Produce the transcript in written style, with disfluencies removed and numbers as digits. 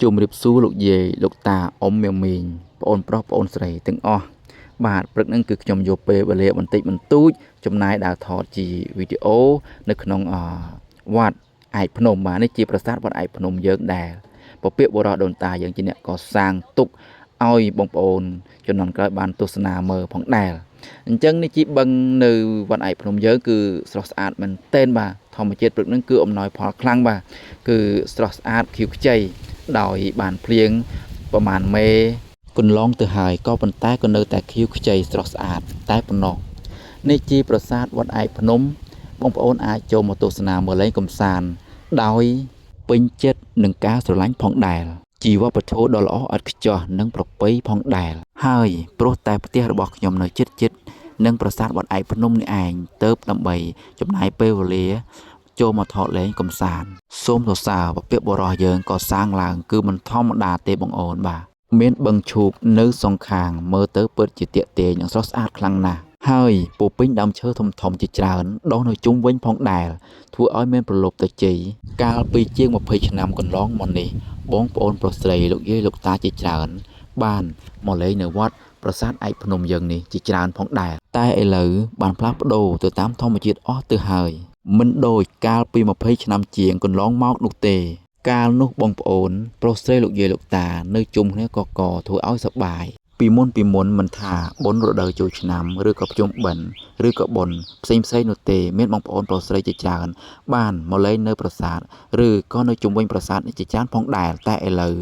ជំរាបសួរលោកយាយលោកតាអ៊ំមីងមីងប្អូនប្រុសប្អូនស្រីទាំងអស់បាទព្រឹកហ្នឹងគឺខ្ញុំយកពេលវេលាបន្តិចបន្តួចចំណាយដើរថតជាវីដេអូនៅក្នុងអវត្តឯកភ្នំបាទនេះជាប្រាសាទវត្តឯកភ្នំយើងដែលពពាកបុរសដូនតាយើងជាអ្នកកសាងទុកឲ្យបងប្អូនជំនាន់ក្រោយបានទស្សនាមើលផងដែរអញ្ចឹងនេះជាបឹងនៅវត្តឯកភ្នំយើងគឺស្រស់ស្អាតមែនទែនបាទធម្មជាតិព្រឹកហ្នឹងគឺអំណោយផលខ្លាំងបាទគឺស្រស់ស្អាតខៀវខ្ចីដោយបានភ្លៀងប្រមាណមេកន្លងទៅហើយក៏ប៉ុន្តែក៏នៅតែខៀវខ្ចីស្រស់ស្អាតតែប៉ុណ្ណោះនេះជាប្រាសាទវត្តឯកភ្នំបងប្អូនអាចចូលមកទស្សនាមើលលេងកំសាន្តដោយពេញចិត្តនឹងការស្រឡាញ់ផងដែរជីវបធម៌ដ៏ល្អឥតខ្ចោះនិងប្រពៃផងដែរហើយព្រោះតែផ្ទះរបស់ខ្ញុំនៅជិតជិតនិងប្រាសាទវត្តឯកភ្នំនេះឯងទៅដើម្បីចំណាយពេលវេលា ចូលមកថតលេងកំសាន្តសូមសរសើរពពាកបុរសយើងក៏សាងឡើងគឺមិនធម្មតាទេបងអូនបាទមានបឹងឈូកនៅសងខាងមើលទៅពិតជាទាក់ទាញនិងស្រស់ស្អាតខ្លាំងណាស់ហើយពោពេញដើមឈើធំធំជាច្រើនដុះនៅជុំវិញផងដែរធ្វើឲ្យមានប្រលោភទៅជ័យកាលពីជាង20ឆ្នាំកន្លងមកនេះបងប្អូនប្រុសស្រីលោកយាយលោកតាជាច្រើន បានមកលេងនៅវត្តប្រាសាទឯកភ្នំយើងនេះជាច្រើនផងដែរតែឥឡូវបានផ្លាស់ប្ដូរទៅតាមធម្មជាតិអស់ទៅហើយមិនដូចកាលពី20ឆ្នាំជាងកន្លងមកនោះទេ កាលនោះបងប្អូនប្រុសស្រីលោកយាយលោកតានៅជុំគ្នាកកធ្វើឲ្យសប្បាយពីមុនពីមុនមិនថាបុណ្យរដូវចូលឆ្នាំឬក៏ភ្ជុំបិណ្ឌឬក៏បុណ្យផ្សេងផ្សេងនោះទេមានបងប្អូនប្រុសស្រីជាច្រើនបានមកលេងនៅប្រាសាទឬក៏នៅជុំវិញប្រាសាទនេះជាច្រើនផងដែរតែឥឡូវ